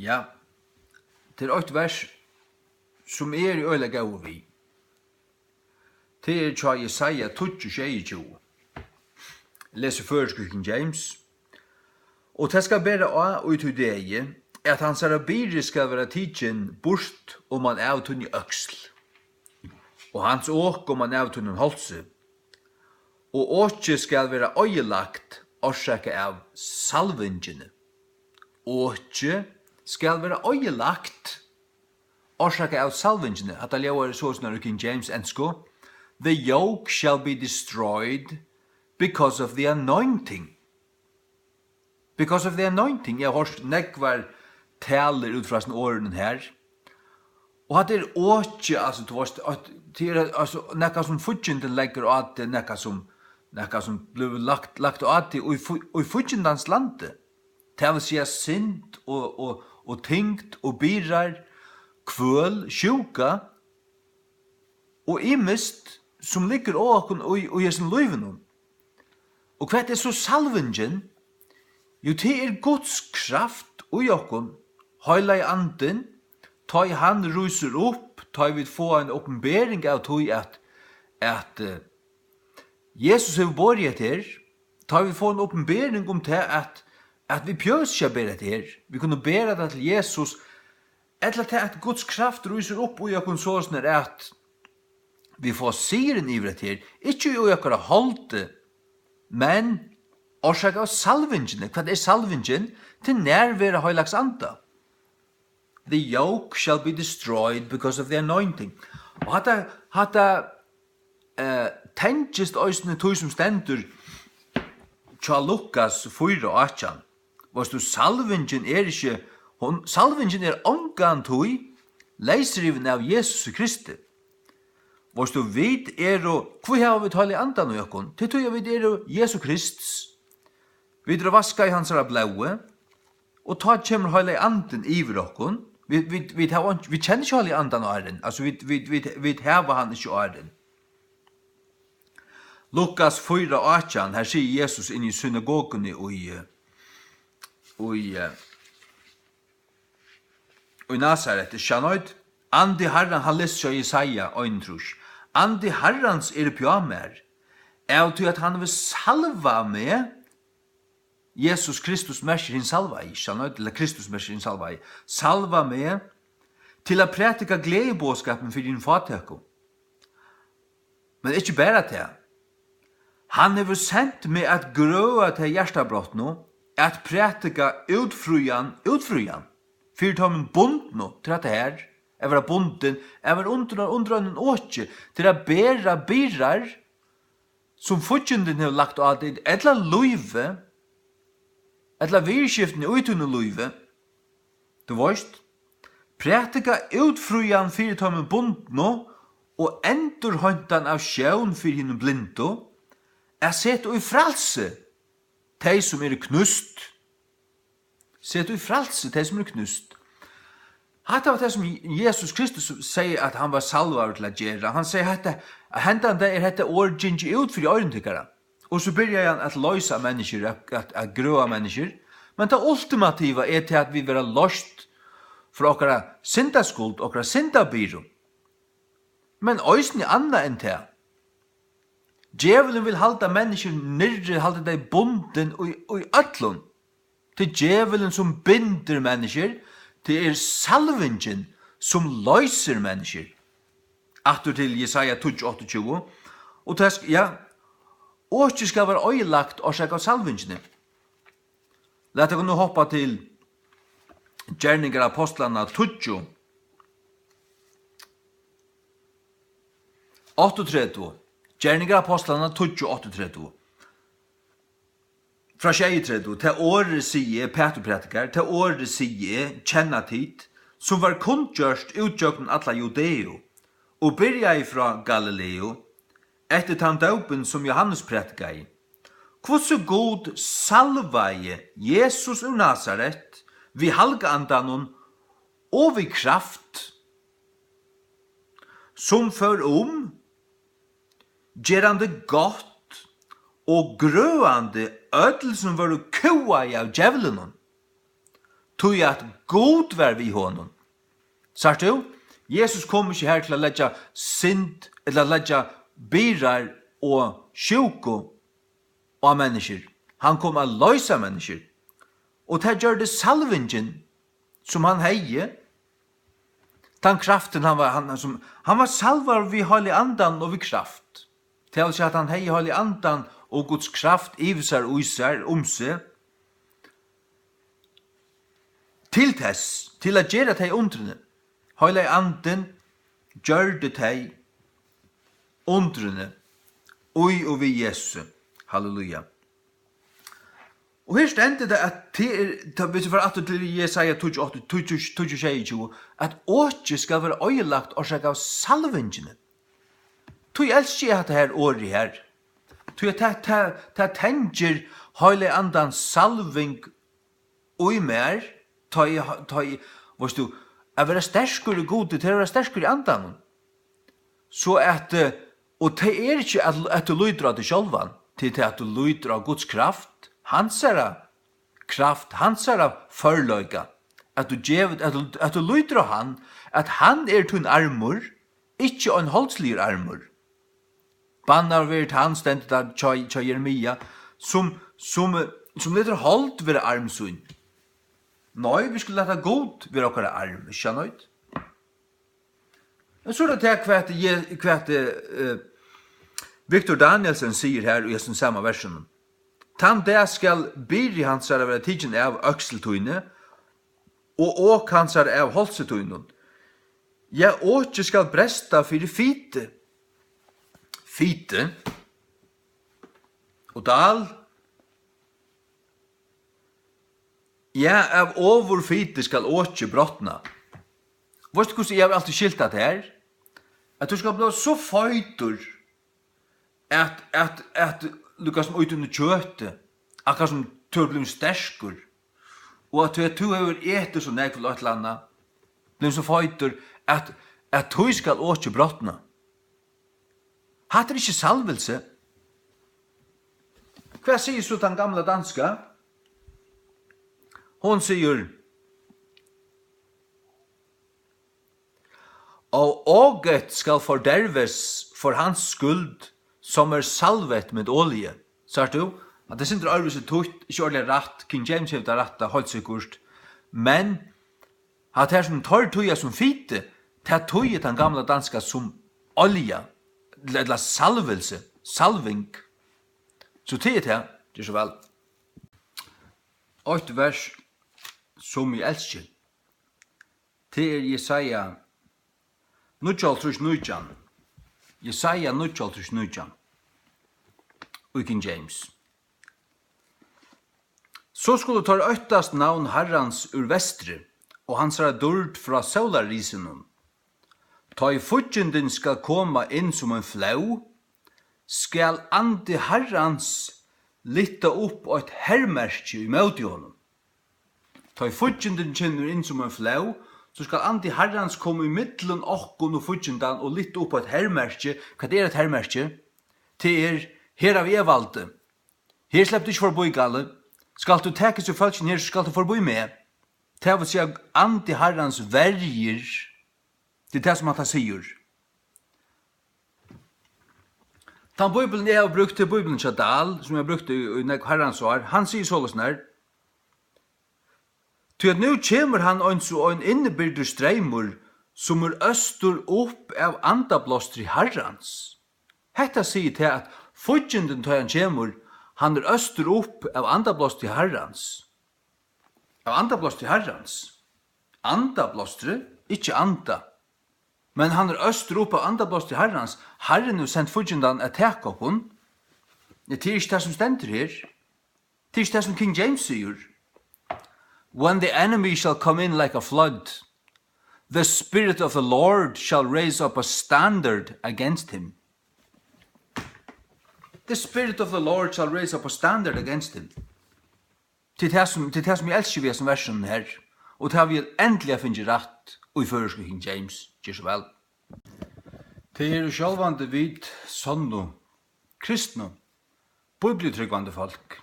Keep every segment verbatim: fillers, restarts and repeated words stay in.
Ja, tað er eitt vers, sum eg eri øgiliga góður við. Tað er hjá Jesaja tíggju sjeyogtjúgu. Eg lesi føroysku King James. "Og tað skal bera á í tí degi, at hansara byrði skal vera tikin burt oman av tíni øksl, og hans ok oman av tínum hálsi, og okið skal vera oyðilagt orsakað av salvingini." Okið skal vera oyðilagt orsakað av salvingini. Hatta ljóðar soleiðis í King James ensku: "The yoke shall be destroyed because of the anointing." Because of the anointing. Eg havi hoyrt nógvar talur út frá hesum orðunum her. Og hatta er okið, altso, tú veist, at tað er, altso, nakað sum fíggindin leggur á teg, nakað sum, nakað sum blívur lagt, lagt á teg í fí-, í fíggindans landi. Tað vil siga synd og, og, og tyngd og byrðar, kvøl, sjúka og ymiskt, sum liggur á okkum í, í hesum lívinum. Og hvat er so salvingin? Jú, tað er Guds kraft í okkum, Heilagi Andin, tá ið hann rísur upp, tá ið vit fáa eina opinbering av tí, at, at, eh, Jesus hevur borið hetta her, tá ið vit fáa eina opinbering um tað, at, at vit behøvast ikki at bera hetta her, vit kunnu bera tað til Jesus, ella tað, at Guds kraft rísur upp í okkum, soleiðis at vit fáa sigurin yvir hetta her, ikki í okkara holdi, men orsakað av salvingini. Hvat er salvingin? Til nærvera Heilags Anda. "The yoke shall be destroyed because of the anointing." Og hatta, hatta, eh, tengist eisini tí sum stendur hjá Lukas fýra átjan. Veitst tú, salvingin er ikki, hon, salvingin er ongantíð leysrivin av Jesusi Kristi. Veitst tú, vit eru, hví hava vit Heilaga Andan í okkum? Tað er tí, at vit eru Jesu Krists. Vit eru vaskað í hansara blóði, og tá kemur Heilagi Andin yvir okkum. Vit, vit, vit hava einki, vit kenna ikki Heilaga Andan áðrenn, altso, vit, vit, vit, vit hava hann ikki áðrenn. Lukas fýra átjan, her sigur Jesus inn í synagoguni í, í, í Nasaret, Shanoit, "Andi Harran", hann lesur hjá Jesaja einogtrýss, "Andi Harrans er uppi á mær, av tí at hann hevur salvað meg." Jesus Kristus merkir hin salvaði, Shanoit, ella Kristus merkir hin salvaði, "salva meg til at prædika gleðiboðskapin fyri hin fátæku." Men ikki bara tað. "Hann hevur sent meg at grøða tey hjartabrotnu, at prædika útfrían, útfrían fyri teimum bundnu", til at her, at vera bundin, at vera undir, undir einum oki, til at bera byrðar, sum fíggindin hevur lagt á teg, ella lívið, ella viðurskiftini í tínum lívi, tú veist, prædika útfrían fyri teimum bundnu og endurheintan av sjón fyri hinum blindu, at seta í frælsi tey, sum eru knúst. Set í frælsi tey, sum eru knúst. Hatta var tað, sum Jesus Kristus segði, at hann var salvaður til at gera. Hann segði, hetta, at hendan dag er hetta orð gingið út fyri oyrum tykkara. Og so byrjaði hann at loysa menniskjur, at, at, at grøða menniskjur. Men tað ultimativa er til, at vit verða loyst frá okkara syndaskuld, okkara syndabyrðu. Men eisini annað enn tað. Djevulin vil halda menniskjur niðri, halda tey bundin í, í øllum. Tað er djevulin, sum bindur menniskjur. Tað er salvingin, sum loysir menniskjur. Aftur til Jesaja tíggju áttaogtjúgu. Og tað sk-, ja, okið skal vera oyðilagt orsakað av salvingini. Lat okkum nú hoppa til Gerningar Ápostlanna tíggju, áttaogtretivu. Gerningar Ápostlanna tíggju, áttaogtretivu. Frá sjeyogtretivu: "Tað orðið sigi eg", Pætur prædikar, "tað orðið sigi eg, kenna tit, sum var kunngjørt út gjøgnum alla Judeu, og byrjaði frá Galileu, eftir tann dópin, sum Jóhannes prædikaði, hvussu Gud salvaði Jesus úr Nasaret við Halga Andanum og við kraft, sum fór um, gerandi gott og grøðandi øll, sum vóru kúgaði av djevlinum. tí at Gud var við honum. Sært tú? Jesus kom ikki her til at leggja synd, ella leggja byrðar og sjúku á menniskjur. Hann kom at loysa menniskjur. Og tað gjørdi salvingin, sum hann hevði. Tann kraftin, hann var, hann, sum, hann var salvaður við Heilaga Andan og við kraft. Tað vil siga, at hann hevði Heilaga Andan og Guds kraft yvir sær, í sær, um seg. Til tess, til at gera tey undrini. Heilagi Andin gjørdi tey undrini í og við Jesusi. Halleluja. Og her stendur tað, at tað er, tá, hvis vit fara aftur til Jesaja tíggju átta, tíggju, tíggju sjeyogtjúgu, at okið skal vera oyðilagt orsakað av salvingini. Tí elski eg hatta her orðið her. Tí at tað, tað, tað tengir Heilaga Andans salving í mær, tá eg, tá eg, veist tú, at vera sterkur í Gudi, tað er at vera sterkur í Andanum. So at, eh, og tað er ikki at, at tú lítur á teg sjálvan, tað er tað at tú lítur á Guds kraft, hansara kraft, hansara førleika, at tú gevur, at tú, at tú lítur á hann, at hann er tín armur, ikki ein holdsligur armur. Bannaður veri tann, stendur tað hjá, hjá Jeremia, sum, sum, sum letur hold vera arm sín. Nei, vit skulu lata Gud vera okkara arm, ikki sant? Men so er tað tað, hvat Je-, hvat, eh, Victor Danielsen sigur her í hesum sama versinum. Tann dag skal byrði hansara vera tikin av øksl tíni, og ok hansara av hálsi tínum. Ja, okið skal bresta fyri fiti. Fiti. Og dal. Ja, av ovurfiti skal okið brotna. Veitst tú, hvussu eg havi altíð skilt tað her? At tú skal blíva so feitur, at, at, at, líka sum í tínum kjøti, akkurát sum tú ert blivin sterkur, og at tú, at tú hevur etið so nógv til eitt ella annað, blivin so feitur, at, at tí skal okið brotna. Hatta er ikki salvilsi. Hvat sigur so tann gamla danska? Hon sigur, Og oget skal forderves for hans skyld, som er salvet med olie. Sært tú? At tað er sindur øðrvísi týtt, ikki ordiliga rætt. King James hevur tað rætta, heilt sikkurt. Men at her sum teir týða sum fiti, tað týðir tann gamla danska sum olja, ella salvelse, salving. So tað er tað. Ger so væl. Eitt vers sum eg elski. Tað er Jesaja níggjuoghálvtrýss nítjan. Jesaja níggjuoghálvtrýss nítjan. Í King James. So skulu teir óttast navn Harrans úr vestri, og hansara dýrd frá sólarrisinum. Tá ið fíggindin skal koma inn sum ein flóð, skal andi Harrans lyfta upp eitt hermerki ímóti honum. Tá ið fíggindin kemur inn sum ein flóð, so skal andi Harrans koma ímillum okkum og fíggindan og lyfta upp eitt hermerki. Hvat er eitt hermerki? Tað er, her havi eg valdið. Her sleppur tú ikki forbí, Galli. Skalt tú taka hesi fólkini her, so skalt tú forbí meg. Tað vil siga, andi Harrans verjir. Tað er tað, sum hatta sigur. Tann Bíblian, eg havi brúkt, tað er Bíblian hjá Dahl, sum eg havi brúkt í, í nógv harrans ár. Hann sigur soleiðis her: Tí at nú kemur hann eins og ein innibyrgdur streymur, sum er østur upp av andablástri Harrans. Hetta sigur tað, at fíggindin, tá hann kemur, hann er østur upp av andablástri Harrans. Av andablástri Harrans. Andablástri, ikki anda. Men hann er østur upp av andablástri Harrans. Harrin hevur sent fíggindan at taka okkum. Nei, tað er ikki tað, sum stendur her. Tað er ikki tað, sum King James sigur. When the enemy shall come in like a flood, the Spirit of the Lord shall raise up a standard against him. The Spirit of the Lord shall raise up a standard against him. Tað er tað, sum, tað er tað, sum eg elski við hesum versunum her, og tað havi eg endiliga fingið rætt í føroysku King James. Ger so væl. Tað eru sjálvandi vit sonnu kristnu, bíbliutrúgvandi fólk.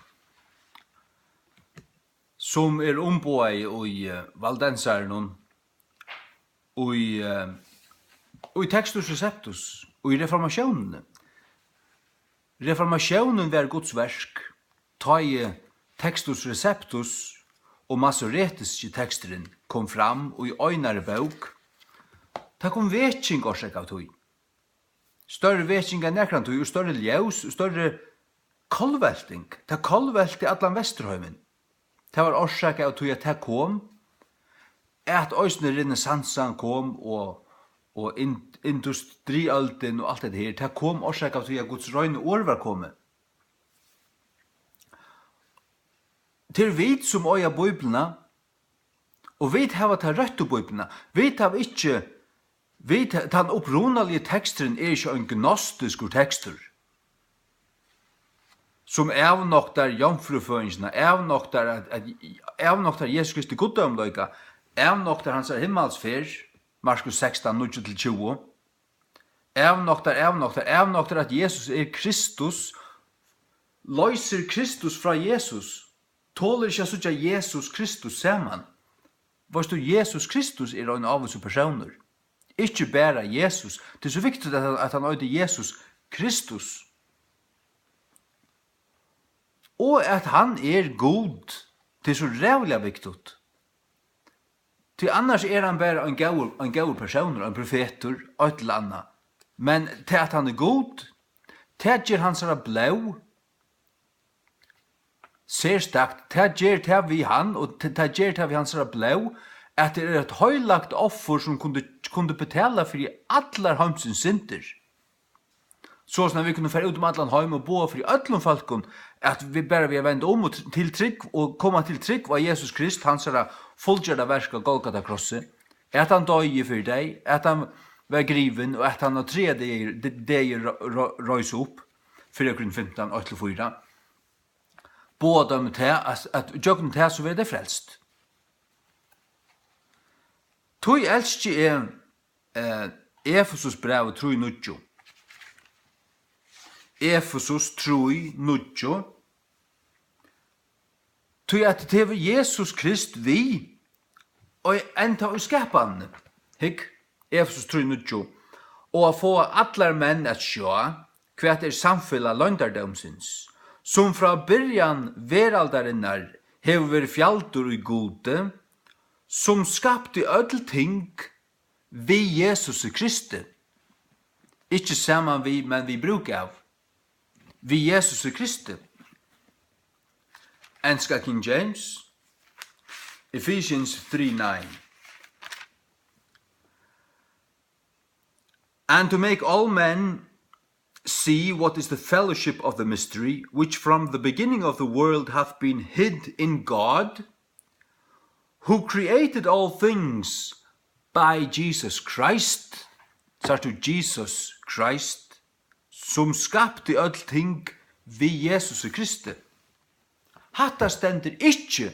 sum er umboðaði í, eh, valdensaranum, í, eh, í Textus Receptus, í reformatiónini. Reformatiónin var Guds verk, tá ið Textus Receptus og masoretiski teksturin kom fram í einari bók. Tað kom veking orsakað av tí. Størri veking enn nakrantíð, og størri ljós, og størri kollvelting. Tað kollvelti allan Vesturheimin. Tað var orsakað av tí, at tað kom, at eisini renessansan kom, og, og in-, industriøldin og alt hetta her, tað kom orsakað av tí, at Guds reina orð var komið. Tað er vit, sum eiga Bíbliuna, og vit hava ta røttu Bíbliuna. Vit hava ikki, vit, tann upprunaligi teksturin er ikki ein gnostiskur tekstur, sum avnoktar jomfrúføðingina, avnoktar at, at, avnoktar Jesu Kristi guddómleika, avnoktar hansara himmalsferð, Markus sekstan, níggju til tjúgu. Avnoktar, avnoktar, avnoktar, at Jesus er Kristus, loysir Kristus frá Jesus, tolir ikki at síggja Jesus Kristus saman. Veitst tú, Jesus Kristus er ein ávísur persónur. Ikki bara Jesus. Tað er so viktigt, at hann, at hann eitur Jesus Kristus. Og at hann er Gud. Tað er so ræðuliga viktigt. Tí annars er hann bara ein góður, ein góður persónur, ein profetur, eitt ella annað. Men tað, at hann er Gud, tað ger hansara blóð serstakt. Tað ger tað við hann, og t-, tað ger tað við hansara blóð, at tað er eitt heilagt offur, sum kundi, kundi betala fyri allar heimsins syndir. So sum vit kunnu fara út um allan heim og boða fyri øllum fólkum, at vit bara við at venda um og tr-, til trúgv og koma til trúgv á Jesus Krist, hansara fullgjørda verk á Golgata krossi, at hann doyði fyri tey, at hann var grivin og at hann á triðja degi, de-, degi ro-, ro-, reis upp fyri okkum fimtan, eitt til fýra. Boða teimum tað, at, at gjøgnum tað so verða tey frelst. Tí elski eg eh, Efesusbrævið trý níggju. Efesus trý níggju. Tí at tað hevur Jesus Krist við, og enntá í skapanini. Hygg, Efesus trý níggju. Og at fáa allar menn at sjá, hvat er samfelag loyndardómsins, sum frá byrjan veraldarinnar hevur verið fjaldur í Gudi, sum skapti øll ting við Jesusi Kristi. Ikki saman við, men við brúk av. Við Jesusi Kristi. Enska King James, Ephesians three nine. And to make all men see what is the fellowship of the mystery, which from the beginning of the world hath been hid in God, who created all things by Jesus Christ, sært tú, Jesus Christ, sum skapti øll ting við Jesusi Kristi. Hatta stendur ikki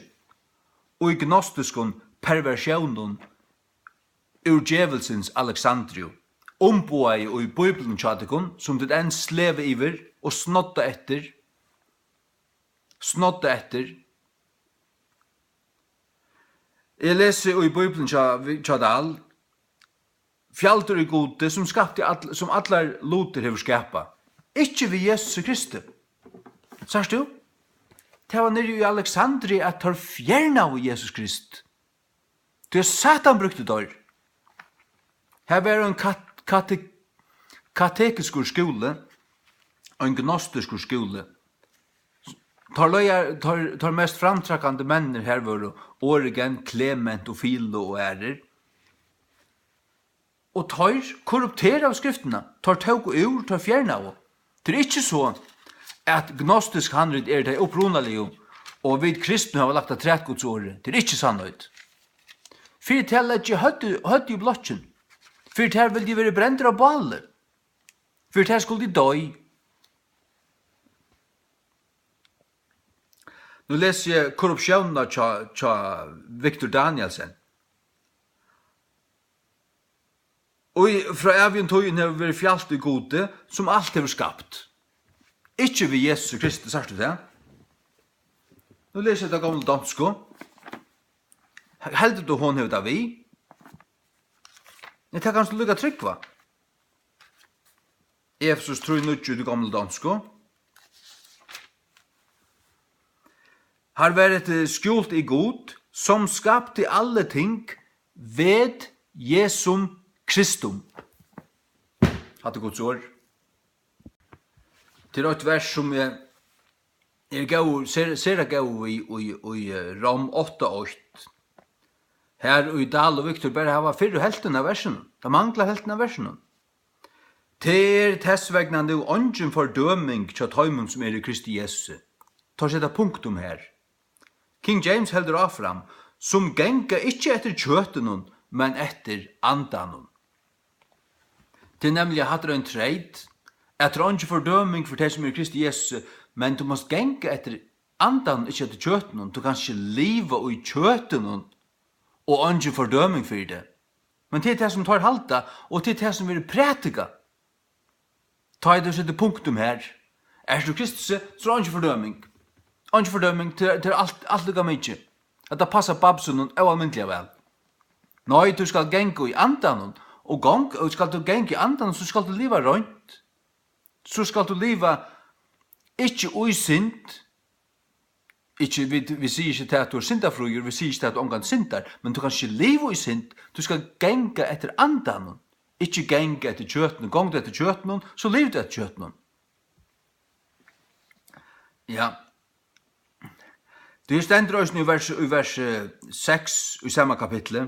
í gnostiskum perversiónum úr djevulsins Alexandriu, umboðaði í Bíbliuni hjá tykkum, sum tit enn sleva yvir og snodda eftir, snodda eftir. Eg lesi í Bíbliuni hjá, hjá Dahl, fjaldur í Gudi, sum skapti all, sum allar lutir hevur skapað. Ikki við Jesusi Kristi. Sært tú? Tað var niðri í Alexandri, at teir fjernaðu Jesus Krist. Tí Satan brúkti teir. Har var ein kat-, kate-, katekiskur skúli, ein gnostiskur skúli. Teir leiðar-, teir, teir mest framtrækkandi menninir har vóru Origen, Klement og Filo og aðrir. Og teir korrupteraðu skriftina. Teir tóku úr, teir fjernaðu. Tað er ikki so, at gnostisk handrit eru tey upprunaligu, og vit kristnu hava lagt afturat Guds orði. Tað er ikki sannheit. Fyri tað leggi eg høvdið, høvdið í blokkin. Fyri tað vildi eg verið brendur á báli. Fyri tað skuldi eg doyð. Nú lesi eg korruptiónina hjá, hjá Victor Danielsen. Og í, frá ævigum tíðum hevur verið fjalt í Gudi, sum alt hevur skapt. Ikki við Jesusi Kristi, sært tú tað? Nú lesi eg ta gomlu donsku. Heldur tú, hon hevur tað við? Nei, tað kanst tú líka trúgva. Efesus trý níggju í tí gomlu donsku. Har var et, eh, skjult i Gud, som skabte alle ting ved Jesum Kristum. Hatta er Guds orð. Til eitt vers sum er, er góður, ser, sera góður í, í, í, eh, Rom átta eitt. Har í Dahl og Victor bara hava fyrru helvtina av versinum. Tað manglar helvtina av versinum. Tað er tess vegna nú eingin fordøming hjá teimum, sum eru í Kristi Jesusi. Teir seta punktum her. King James heldur áfram, sum ganga ikki eftir kjøtinum, men eftir andanum. Tað er nemliga, hatta er ein treyt, at tað er eingin fordøming fyri tey, sum eru í Kristi Jesusi, men tú mást ganga eftir andanum, ikki eftir kjøtinum. Tú kanst ikki liva í kjøtinum og eingin fordøming fyri tað. Men tað er tað, sum teir halda, og tað er tað, sum verður prædikað. Tá ið tú setir punktum her, ert tú Kristus, so er eingin fordøming. Eingin fordøming, tað er, tað er alt, alt líka mikið. At tað passar babsunum óalmindiliga væl. Nei, tú skal ganga í andanum, og gong, og skal tú ganga í andanum, so skal tú liva reint. So skal tú liva ikki í synd, ikki, vit, vit siga ikki tað, at tú ert syndafríur, vit siga ikki tað, at tú ongantíð syndar, men tú kanst ikki liva í synd, tú skal ganga eftir andanum, ikki ganga eftir kjøtinum, gongur tú eftir kjøtinum, so livir tú eftir kjøtinum. Ja. Tað stendur eisini í vers, í vers, eh, seks í sama kapitli.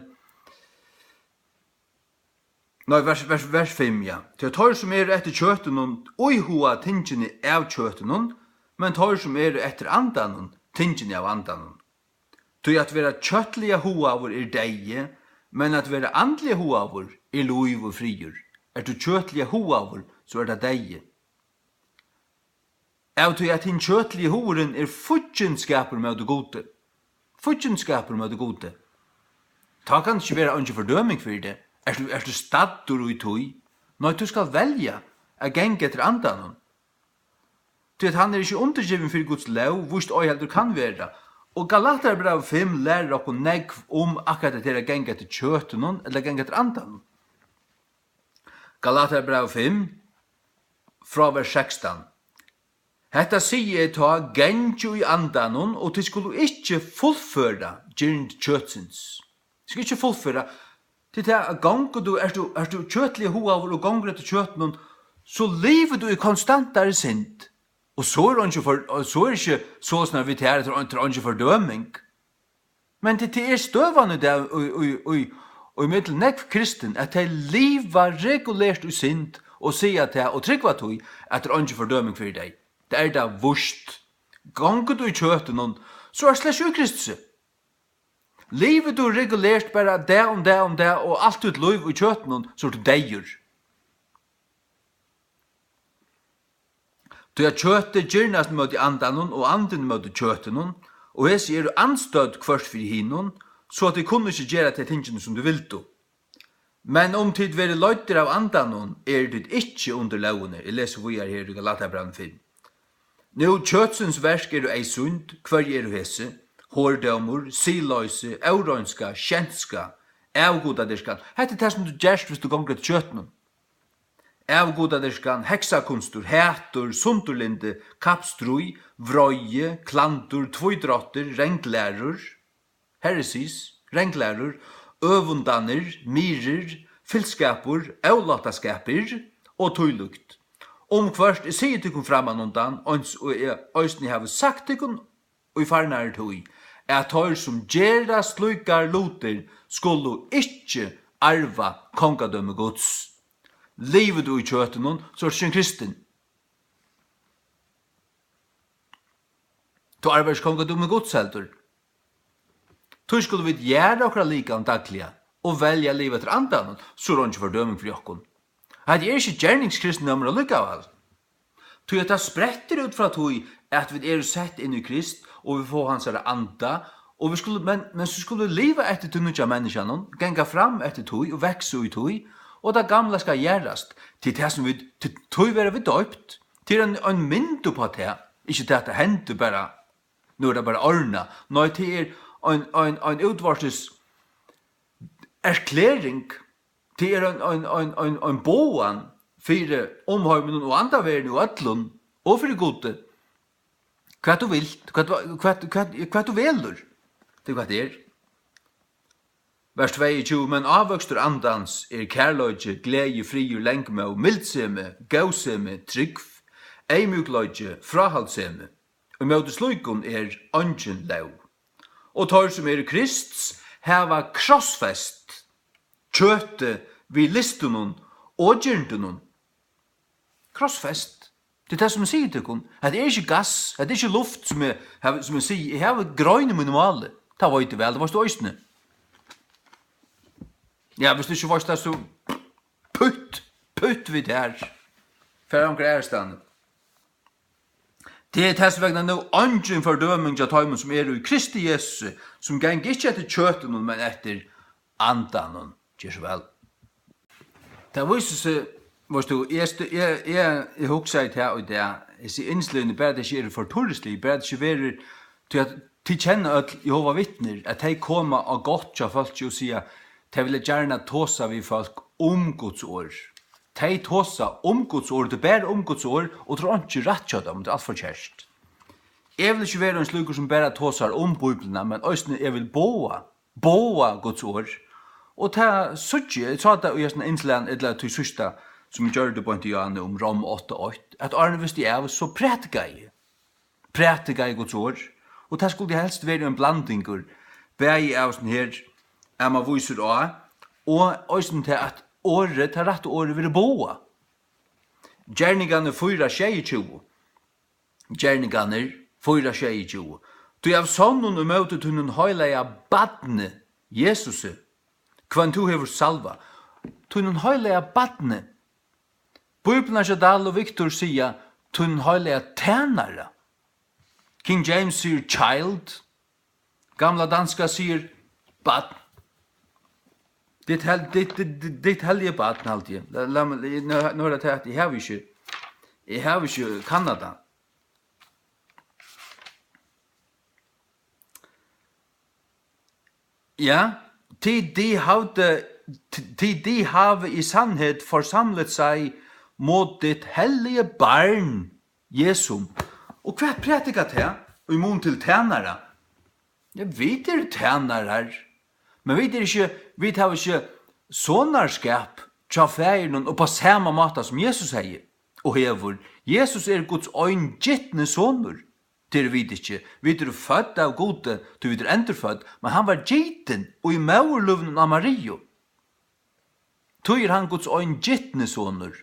Nei, vers, vers, vers fimm, ja. Tí at teir, sum eru eftir kjøtinum, íhuga tingini av kjøtinum, men teir, sum eru eftir andanum, tingini av andanum. Tí at vera kjøtliga hugaður er deyði, men at vera andliga hugaður er lív og friður. Ert tú kjøtliga hugaður, so er tað deyði. Av tí at hin kjøtligi hugurin er fíggindskapur móti Gudi. Fíggindskapur móti Gudi. Tá kann ikki vera eingin fordøming fyri teg. Ert tú, ert tú staddur í tí? Nei, tú skalt velja at ganga eftir andanum. Tí at hann er ikki undirgivin fyri Guds lóg, víst ei heldur kann vera. Og Galatarabrævið fimm lærir okkum nógv um akkurát hetta her at ganga eftir kjøtinum ella ganga eftir andanum. Galatarabrævið fimm, frá vers sekstan. Hetta sigi eg tá, gangið í andanum, og tit skulu ikki fullføra girnd kjøtsins. Tit skulu ikki fullføra, tí tað at gongur tú, ert tú, ert tú kjøtliga hugaður og gongur eftir kjøtinum, so livir tú í konstantari synd. Og so er eingin for-, og so er ikki soleiðis, at vit her, tað er eingin fordøming. Men tað, tað er støðan í dag í, í, í, í millum nógv kristin, at tey liva regulert í synd og siga tað og trúgva tí, at tað er eingin fordøming fyri tey. Tað er tað víst. Gongur tú í kjøtinum, so ert slett ikki í Kristusi. Livir tú regulert bara dag um dag um dag og alt títt lív í kjøtinum, so ert tú deyður. Tí at kjøtið girnast móti andanum, og andin móti kjøtinum, og hesi eru andstødd hvørt fyri hinum, so at tit kunnu ikki gera tey tingini, sum tit vildu. Men um tit verið leiddir av andanum, eru tit ikki undir lógini. Eg lesi víðari her í Galatarabrævinum fimm. Nú, kjøtsins verk eru eyðsýnd. Hvørji eru hesi? Hordómur, siðloysi, óreinska, skjenska, avgudadyrkan. Hetta er tað, sum tú gerst, viss tú gongur eftir kjøtinum. Avgudadyrkan, heksakunstur, hatur, sundurlyndi, kappstríð, vreiði, klandur, tvídráttir, ranglærur, heresies, ranglærur, øvundanir, myrðir, fylskapur, ólátaskapir og tílíkt, um hvørt eg sigi tykkum frammanundan, eins og eg eisini havi sagt tykkum í farnari tíð, at teir, sum gera slíkar lutir, skulu ikki arva kongadømi Guds. Livir tú í kjøtinum, so ert tú ikki ein kristin. Tú arvar ikki kongadømi Guds heldur. Tí skulu vit jarða okkara likam dagliga og velja at liva eftir andanum, so er eingin fordøming fyri okkum. Hetta er ikki gerningskristendomur allíkavæl. Tí at tað sprettur út frá tí, at vit eru sett inn í Krist, og vit fáa hansara anda, og vit skulu, men, men so skulu vit liva eftir tí nýggja menniskjanum, ganga fram eftir tí og vaksa í tí, og tað gamla skal jarðast. Tað er tað, sum vit, tí, tí verða vit doypt. Tað er ein, ein mynd upp á tað, ikki tað, at tað hendir bara Nú er tað bara orðnað. Nei, tað er ein, ein, ein útvortis erklæring. Tað er ein, ein, ein, ein, ein boðan fyri umheiminum og andaverðini og øllum og fyri Gudi. Hvat tú vilt, hvat, hvat, hvat, hvat tú velur, tað er hvat tað er. Vers tveyogtjúgu: Men ávøkstur andans er kærleiki, gleði, friður, langmóð, mildsemi, góðsemi, trúgv, eyðmjúkleiki, fráhaldssemi. Ímóti slíkum er eingin lóg. Og teir, sum eru Krists, hava krossfest kjøtið við lystunum og girndunum. Krossfest. Tað er tað, sum eg sigi tykkum. Hetta er ikki gass, hetta er ikki luft, sum eg havi, sum eg sigi. Eg havi grein í mínum máli. Tað veit eg væl, tað veitst tú eisini. Ja, viss tú ikki veitst tað, so putt, putt við tær. Far onkra aðrastaðni. Tað er tess vegna nú eingin fordøming hjá teimum, sum eru í Kristi Jesusi, sum ganga ikki eftir kjøtinum, men eftir Andanum. Ger so væl. Tað vísir seg, veitst tú, eg stu-, eg, eg, eg hugsaði tað í dag, hesi innsløgini, bara tað ikki eru for turrislig, bara tað ikki verður, tí at tit kenna øll Jehova Vitnir, at tey koma á gátt hjá fólki og siga, tey vilja gjarna tosa við fólk um Guds orð. Tey tosa um Guds orð, tað er bara um Guds orð, og tað er einki rætt hjá teimum, tað er alt forkert. Eg vil ikki vera ein slíkur, sum bara tosar um Bíbliuna, men eisini eg vil boða, boða Guds orð. Og tað síggi eg, eg sá tað í hesum innsløgum, ella tí síðsta, sum eg gjørdi beint í áðni um Rom átta eitt, at áðrenn eg visti av, so prædikaði eg. Prædikaði Guds orð, og tað skuldi helst verið ein blandingur, bæði av sånn her, at man vísir á, og eisini tað, at orðið, tað rætta orðið verður boðað. Gerningarnir fýra sjeyogtjúgu. Gerningarnir fýra sjeyogtjúgu. Tí av sonnum ímóti tínum heilaga barni, Jesusi, hvønn tú hevur salvað, tínum heilaga barni. Bíblian hjá Dahl og Victor siga, tínum heilaga tænara. King James sigur child. Gamla danska sigur barn. Dit hel-, dit, dit, dit, dit hellige barn, haldi eg. La, la, nú, nú er tað at eg havi ikki, eg havi ikki kannað tað. Ja, tí de hava, tí de hava í sannheit forsamlet sig mod det hellige barn Jesum. Og hvat prædikar tað í mun til tænara? Ja, vit eru tænarar, men vit eru ikki, vit hava ikki sonarskap hjá Faðirinum upp á sama máta sum Jesus hevði og hevur. Jesus er Guds eingitni sonur. Tað eru vit ikki. Vit eru fødd av Gudi, tí vit eru endurfødd, men hann var gitin í móðurlívinum á Mariu. Tí er hann Guds eingitni sonur.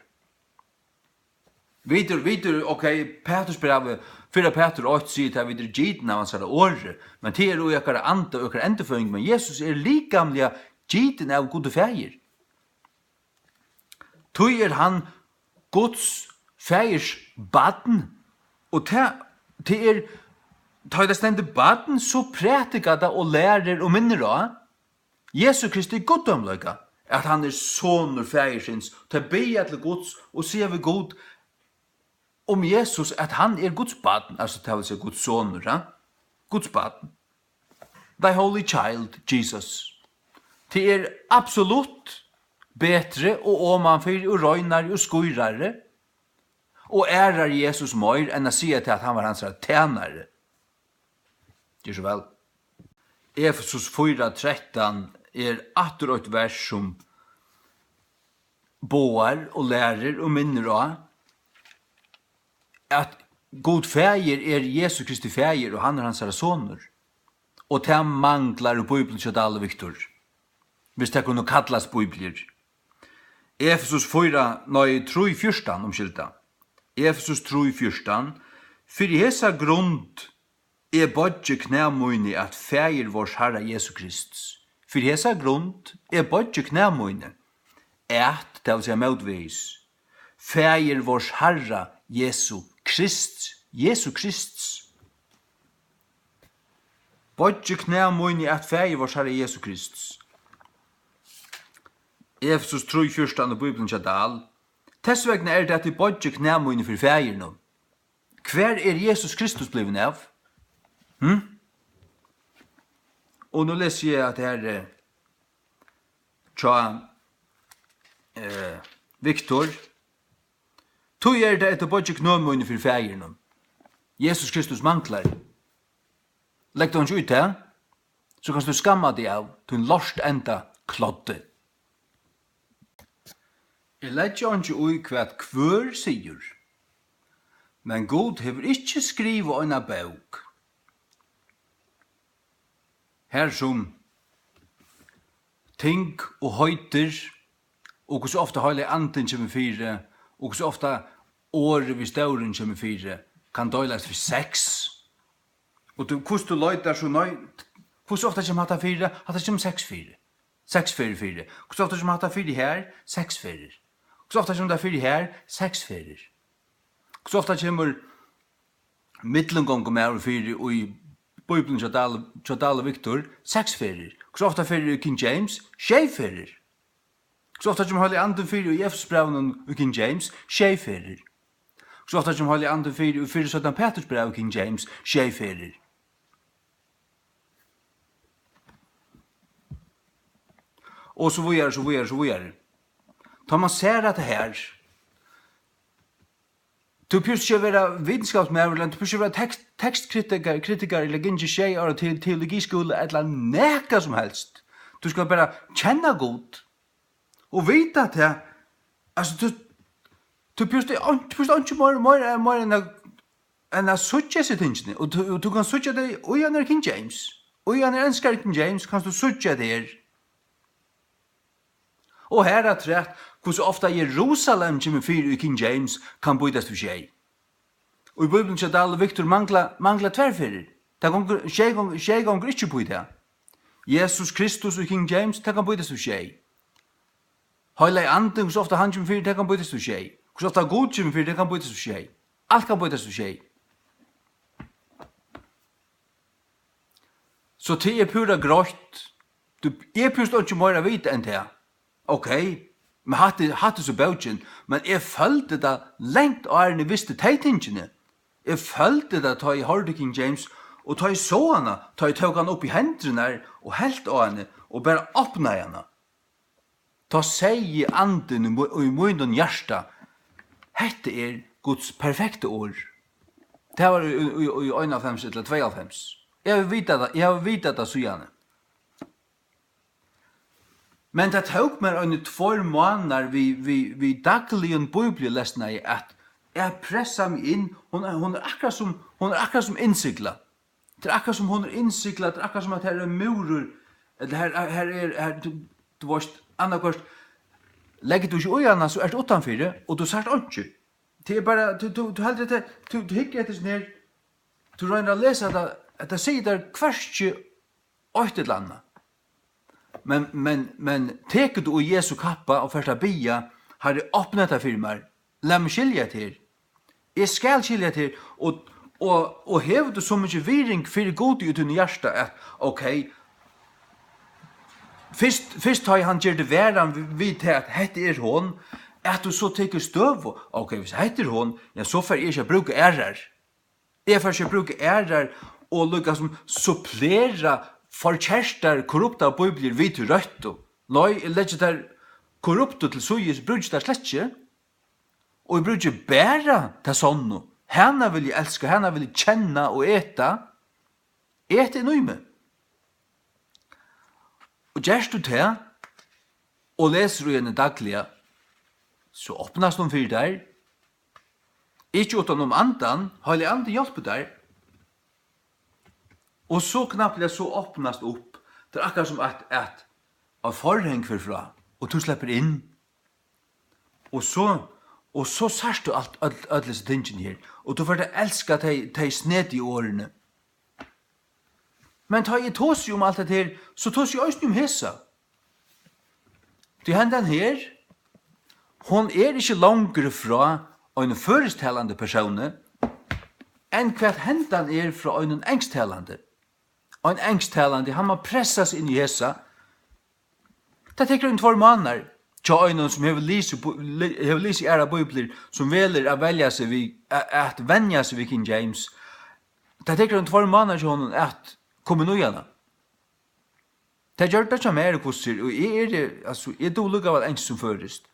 Vit eru, vit eru, ok, Pætursbrævið, fyrra Pætur eitt sigur tað, vit eru gitin av hansara orði, men tað er í okkara anda og okkara endurføðing, men Jesus er likamliga gitin av Gudi Faðir. Tí er hann Guds Faðirs barn, og tað, tað er, tá ið tað stendur barn, so prædikar tað og lærir og minnir á Jesu Kristi guddómleika, at hann er sonur Faðirsins. Tey biðja til Guds og siga við Gud um Jesus, at hann er Guds barn, altso, tað vil siga Guds sonur, ha? Guds barn. Thy holy child, Jesus. Tað er absolutt betri og omanfyri og reinari og skírari og ærar Jesus meir enn at siga tað, at hann var hansara tænari. Ger so væl. Efesus fýra trettan er aftur eitt vers, sum boðar og lærir og minnir á, at Gud Faðir er Jesu Kristi Faðir, og hann er hansara sonur. Og tað manglar í Bíbliuni hjá Dahl og Victor, viss tað kunnu kallast bíbliur. Efesus fýra, nei, trý fjúrtan, umskylda. Efesus trý fjúrtan: Fyri hesa grund eg boyggi knæ míni at Faðir vors Harra Jesu Krists. Fyri hesa grund eg boyggi knæ míni at, tað vil siga mótvegis, Faðir vors Harra Jesu Krists, Jesu Krists. Boyggi knæ míni at Faðir vors Harra Jesu Krists. Efesus trý fjúrtan og Bíblian hjá Dahl. Tess vegna er tað, at eg boyggi knæ míni fyri Faðirinum. Hvar er Jesus Kristus blivin av? Hm? Og nú lesi eg at her, eh, hjá, eh, Viktor. Tí er tað eftir beiggi knø míni fyri faðirinum. Jesus Kristus manglar. Legg tú einki í tað, so kanst tú skamma teg av tín lort enda kloddi. Eg leggi einki í, hvat hvør sigur, men Gud hevur ikki skrivað eina bók, har sum ting og heitir, og hvussu ofta Heilagi Andin kemur fyri, og hvussu ofta orðið við stórum kemur fyri, kann deilast við seks. Og tú, hvussu tú leitar, so nei, hvussu ofta kemur hatta fyri? Hatta kemur seks fyri. Seks ferðir fyri. Hvussu ofta kemur hatta fyri her? Seks ferðir. Hvussu ofta kemur tað fyri her? Seks ferðir. Hvussu ofta kemur millumgongumaður fyri í Bíbliuni hjá Dahl, hjá Dahl og Viktor? Seks ferðir. Hvussu ofta fyri í King James? Sjey ferðir. Hvussu ofta kemur Heilagi Andin fyri í Efesusbrævinum í King James? Sjey ferðir. Hvussu ofta kemur Heilagi Andin fyri í fyrra og seinna Petursbrævi í King James? Sjey ferðir. Og so víðari, so víðari, so víðari. Tá man sær at her, tú behøvist ikki at vera vitskapsmaður, ella tú behøvist ikki at vera tekst-, tekstkritiker, kritiker, ella gingið sjey ára til teologiskúla, ella nakað sum helst. Tú skalt bara kenna Gud og vita tað, altso, tú, tú behøvist ein-, tú behøvist einki meir, meir, meir enn at, enn at síggja hesi tingini, og tú, og tú kanst síggja tey í einari King James, í einari enskari King James kanst tú síggja tey her. Og harafturat, hvussu ofta Jerusalem kemur fyri í King James, kann býtast við sjey. Og í Bíbliuni hjá Dahl og Viktor mangla, mangla tvær ferðir. Tað gongur, sjey gongur, sjey gongur ikki upp í tað. Jesus Kristus í King James, tað kann býtast við sjey. Heilagi Andin, hvussu ofta hann kemur fyri, tað kann býtast við sjey. Hvussu ofta Gud kemur fyri, tað kann býtast við sjey. Alt kann býtast við sjey. So tað er púra greitt. Tú, eg behøvist einki meira at vita enn tað. Ok, men hatta er, hatta er so bókin, men eg føldi tað langt áðrenn eg visti tey tingini. Eg føldi tað, tá eg hoyrdi King James, og tá eg sá hana, tá eg tók hana upp í hendurnar og helt á henni og bara opnaði hana. Tá segði Andin í mí-, í mínum hjarta, hetta er Guds perfekta orð. Tað var í, í, í einoghálvfems ella tveyoghálvfems. Eg havi vitað tað, eg havi vitað tað síðani. Men tað tók mær eini tveir mánaðar við, við, við dagligum bíbliulesnaði at, at pressa meg inn. Hon er, hon er akkurát sum, hon er akkurát sum innsiglað. Tað er akkurát sum hon er innsiglað, tað er akkurát sum at her er ein múrur, ella her, her er, her, tú, tú veitst, annaðhvørt, leggur tú ikki í hana, so ert tú uttanfyri, og tú sært einki. Tað er bara, tú, tú, tú heldur at tað, tú, tú hyggur eftir sum her, tú roynir at lesa tað, at tað sigur tær hvørki eitt ella annað. Men, men, men tekur tú í Jesu kappa og fert at biðja, Harri, opna hetta fyri mær, lat meg skilja hetta her. Eg skal skilja hetta her, og, og, og hevur tú so mikið virðing fyri Gudi í tínum hjarta, at, ok, fyrst, fyrst tá ið hann ger teg varan við, við tað, at hetta er hon, at tú so tekur støðu, ok, hvis hetta er hon, ja, so fari eg ikki at brúka aðrar. Eg fari ikki at brúka aðrar og líka sum supplera forkertar, korruptar bíbliur við tí røttu. Nei, eg leggi tær korruptu til síðis, brúki tær slett ikki. Og eg brúki bara tað sonnu. Hana vil eg elska, hana vil eg kenna og eta. Eta inn í meg. Og gert tú tað, og lesur í henni dagliga, so opnast hon fyri tær. Ikki uttan um Andan, Heilagi Andin hjálpir tær. Og so knappliga so opnast upp. Tað er akkurát sum at, at, at forhang fer frá, og tú sleppur inn. Og so, og so sært tú alt, øll, øll hesi tingini her, og tú fert at elska tey, tey snedigu orðini. Men tá eg tosi um alt hetta her, so tosi eg eisini um hesa. Tí hendan her, hon er ikki longri frá einum føroysktalandi persóni, enn hvat hendan er frá einum ensktalandi. Ein ensktalandi, hann má pressa seg inn í hesa. Tað tekur ein tveir mánaðar hjá einum, sum hevur lisið bu-, li-, hevur lisið aðrar bíbliur, sum velur at velja seg við, a-, at venja seg við King James. Tað tekur ein tveir mánaðir hjá honum at koma inn í hana. Tað gjørdi tað hjá mær, hvussu er, og eg eri, altso, eg dugi líka væl enskt sum føroyskt.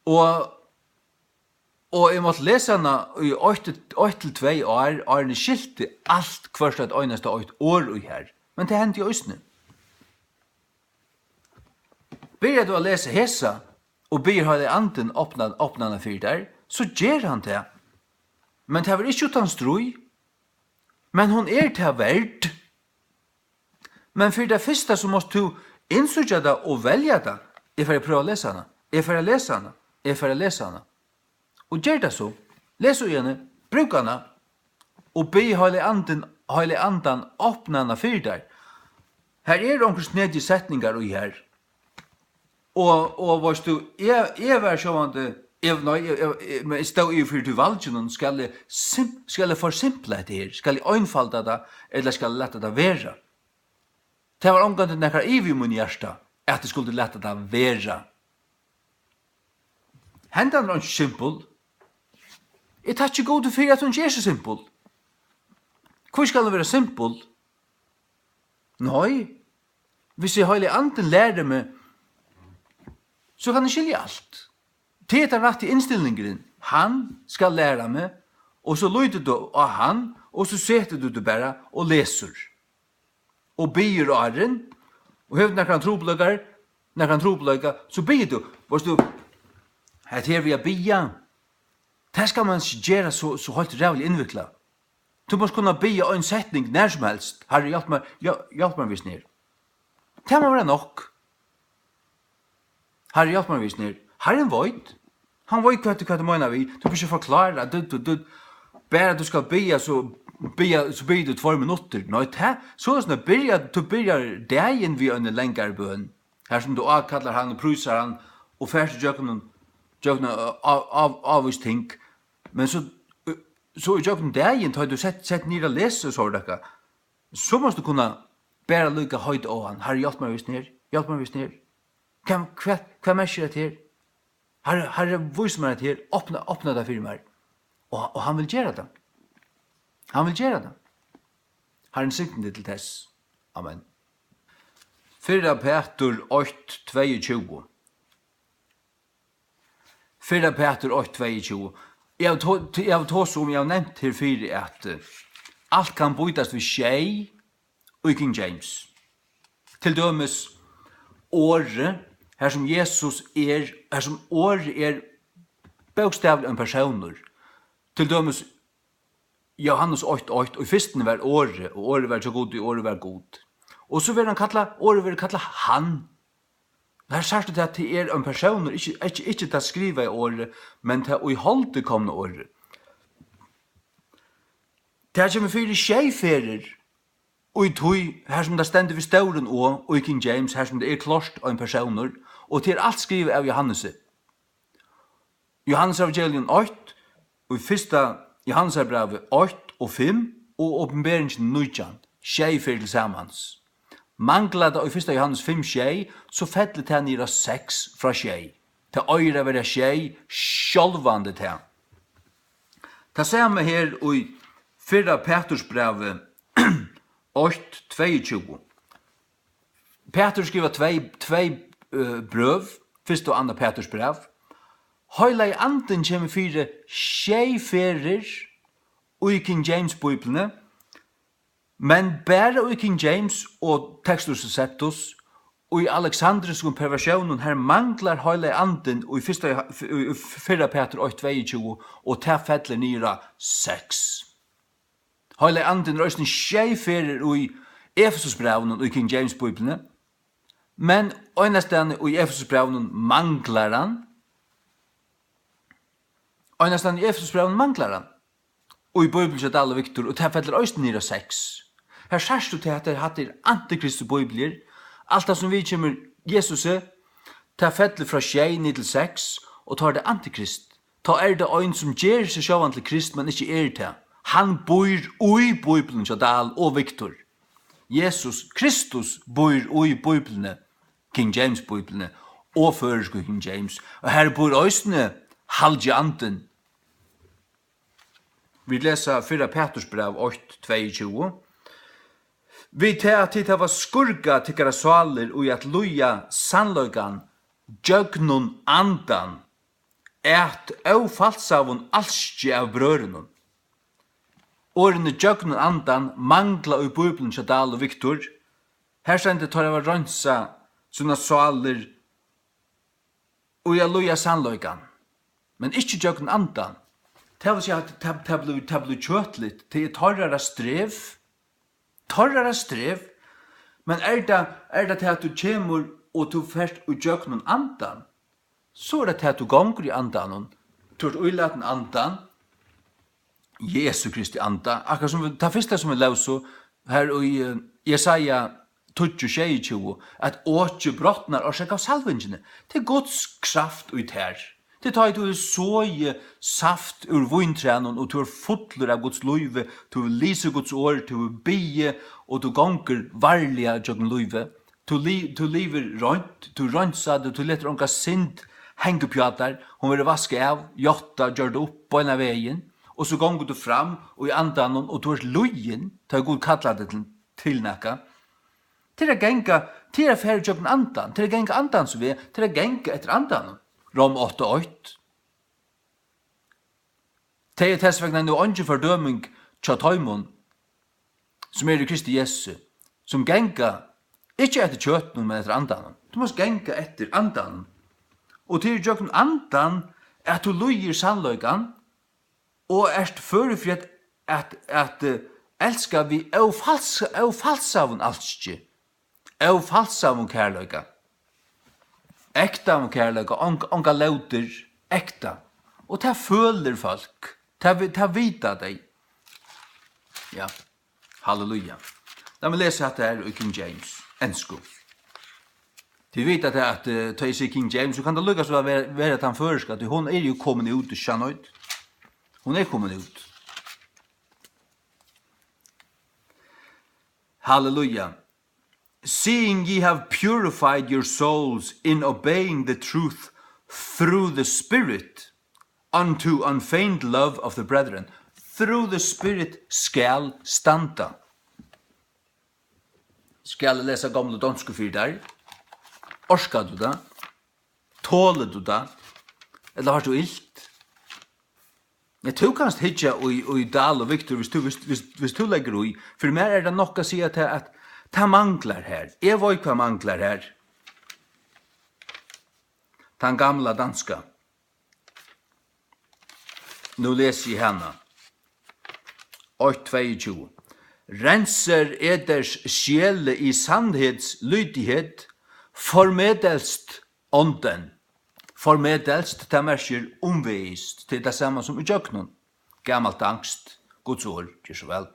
Og, og eg mátti lesa hana í eitt, eitt til tvey ár, áðrenn eg skilti alt, hvørt eitt einasta eitt orð í har. Men tað hendi eisini. Byrjar tú at lesa hesa, og biður Heilaga Andin opna, opna hana fyri tær, so ger hann tað. Men tað verður ikki uttan stríð. Men hon er tað verd. Men fyri tað fyrsta, so mást tú innsíggja tað og velja tað. Eg fari at prøva at lesa hana. Eg fari at lesa hana. Eg fari at lesa hana. Og ger tað so. Les í henni. Brúk hana. Og bið Heilaga Andin, Heilaga Andan opna hana fyri tær. Her eru onkrir snedigar setningar í her. Og, og veitst tú, eg, eg var sjálvandi, eg, nei, eg, eg, eg, men eg stóð yvir fyri tí valginum, skal eg sim-, skal eg forsimpla hetta her? Skal eg einfalda tað, ella skal eg lata tað vera? Tað var ongantíð nakar ivi í mínum hjarta, at eg skuldi lata tað vera. Hendan er einki simpul. Eg takki Gudi fyri, at hon ikki er so simpul. Hví skal hon vera simpul? Nei, hvis eg Heilagi Andin lærir meg, so kann eg skilja alt. Tað er tann rætti innstillingurin. Hann skal læra meg, og so lítur tú á hann, og so setur tú teg bara og lesur. Og biður áðrenn, og hevur nakrar trupulleikar, nakran trupulleika, so biður tú, veitst tú, hetta her við at biðja, tað skal man ikki gera so, so heilt ræðuliga innviklað. Tú mást kunna biðja ein setning nær sum helst. Harri, hjálp mær, hjá-, hjálp mær við hesum her. Tað má vera nokk. Harri, hjálp mær við hesum her. Harrin veit. Hann veit, hvat, hvat tú meinar við. Tú behøvir ikki forklára. Tú, tú, tú, bara tú skal biðja, so biðja, so biður tú tveir minuttir. Nei, tað, soleiðis at byrja, tú byrjar dagin við eini langari bøn. Har sum tú ákallar hann og prísar hann og fert ígjøgnum, gjøgnum, á-, á-, á-, ávís ting. Men so, so ígjøgnum dagin, tá tú sett, sett niður at lesa og so er tað, so mást tú kunna bara líka heita á hann. Harri, hjálp mær við hesum her. Hjálp mær við hesum her. Hvat, hvat, hvat merkir hetta her? Harri, Harri, vís mær hetta her. Opna, opna tað fyri mær. Og, og hann vil gera tað. Hann vil gera tað. Harrin signi teg til tess. Amen. Fyrra Pætur eitt, tveyogtjúgu. Fyrra Pætur eitt, tveyogtjúgu. Eg havi to-, eg havi tosað um, eg havi nevnt her fyri, at, eh, alt kann býtast við sjey í King James. Til dømis orðið, har sum Jesus er, har sum orðið er bókstavliga ein persónur. Til dømis Jóhannes eitt eitt, og í fyrstuni var Orðið, og Orðið var hjá Gudi, og Orðið var Gud. Og so verður hann kallað, Orðið verður kallað Hann. Her sært tú tað, at tað er ein persónur, ikki, ikki, ikki tað skrivaða orðið, men tað í holdið komna orðið. Tað kemur fyri sjey ferðir, í tí, har sum tað stendur við stórum O, í King James, har sum tað er klárt ein persónur, og tað er alt skrivað av Jóhannesi. Jóhannesevangelium eitt, í fyrsta Jóhannesarbrævi eitt og fimm og Opinberingin nítjan, sjey ferðir til samans. Manglar tað í fyrsta Jóhannes fimm sjey, so fellur tað niður á seks frá sjey. Tað eigur at vera sjey, sjálvandi tað. Tað sama her í fyrra Pætursbrævi eitt tveyogtjúgu. Pætur skrivar tvey, tvey, eh, brøv, fyrsta og annað Pæturs bræv. Heilagi Andin kemur fyri sjey ferðir í King James Bíbliuni, men bara í King James og Textus Receptus, í aleksandriskum perversjónum, har manglar Heilagi Andin í fyrsta, í, í fyrra Pætur eitt tveyogtjúgu, og tað fellur niður á seks. Heilagi Andin er eisini sjey ferðir í Efesusbrævinum í King James Bíbliuni, men einastaðni í Efesusbrævinum manglar hann. Einastaðni í Efesusbrævinum manglar hann. Og í Bíbliuni hjá Dahl og Victor, og tað fellur eisini niður á seks. Her sært tú tað, at hatta er antikristu bíbliur. Alt tað sum viðkemur Jesusi, tað fellur frá sjey niður til seks, og tá er tað antikrist. Tá er tað ein, sum ger seg sjálvan til Krist, men ikki er tað. Hann býr í Bíbliuni hjá Dahl og Victor. Jesus Kristus býr í Bíbliuni, King James Bíbliuni og føroysku King James. Og har býr eisini Halgi Andin. Vit lesa fyrra Pætursbræv eitt, tveyogtjúgu. Við tað, at tit hava skurkað tykkara sálir í at líða sannleikan gjøgnum andan, at ófalsaðum alski av brøðrunum. Orðini gjøgnum andan mangla í Bíbliuni hjá Dahl og Victor. Her stendur, teir hava reinsað sínar sálir í at líða sannleikan, men ikki gjøgnum andan. Tað vil siga, at tað, tað blívur, tað blívur kjøtligt. Tað er teirra strev. Teirra strev. Men er tað, er tað tað, at tú kemur og tú fert í gjøgnum andan, so er tað tað, at tú gongur í andanum. Tú ert ílatin andan, Jesu Kristi anda. Akkurát sum við, tað fyrsta sum vit lósu her í, eh, Jesaja tíggju, sjeyogtjúgu, at okið brotnar orsakað av salvingini. Tað er Guds kraft í tær. Tað er tá, ið tú hevur soðið saft úr víntrænum, og tú ert fullur av Guds lívi, tú hevur lisið Guds orð, tú hevur biðið, og tú gongur varliga gjøgnum lívið. Tú li-, tú livir reint, tú reinsar teg, tú letur onga synd hanga uppi á tær. Hon verður vaskað av, játtað, gjørd upp beinan vegin, og so gongur tú fram í andanum, og tú ert lýðin, tá Gud kallar teg til, til nakað. Tað er at ganga, tað er at fara ígjøgnum andan, tað er at ganga andans veg, tað er at ganga eftir andanum. Rom átta eitt. Tað er tess vegna nú eingin fordøming hjá teimum, sum eru í Kristi Jesu, sum ganga ikki eftir kjøtinum, men eftir andanum. Tú mást ganga eftir andanum. Og tað er gjøgnum andan, at tú lýðir sannleikan, og ert førur fyri at, at, at, eh, elska við ófals-, ófalsaðum alski, ófalsaðum kærleika, ektaðum kærleika, ong-, ongar lótir, ekta. Og tað følir fólk, tað vi-, tað vita tey. Ja. Halleluja. Lat meg lesa hatta her í King James, ensku. Tit vita tað, at, eh, tá eg sigi King James, so kann tað líka so væl vera, vera tann føroyska, tí hon er jú komin út, ikki sant? Hon er komin út. Halleluja. Seeing ye have purified your souls in obeying the truth through the Spirit, unto unfeigned love of the brethren. Through the Spirit skal standa. Skal eg lesa gomlu donsku fyri tær? Orkar tú tað? Tolir tú tað? Ella fært tú ilt? Ja, tú kanst hyggja í, í Dahl og Victor, hvis tú, hvis, hvis, hvis tú leggur í. Fyri mær er tað nokk at siga tað, at tað manglar her. Eg veit, hvat manglar her. Tann gamla danska. Nú lesi eg hana. Eitt tveyogtjúgu. Renser eders sjæle i sandheds lydighed, formeddelst ånden. Formeddelst, tað merkir umvegis. Tað er tað sama sum ígjøgnum. Gamalt danskt. Guds orð. Ger so væl.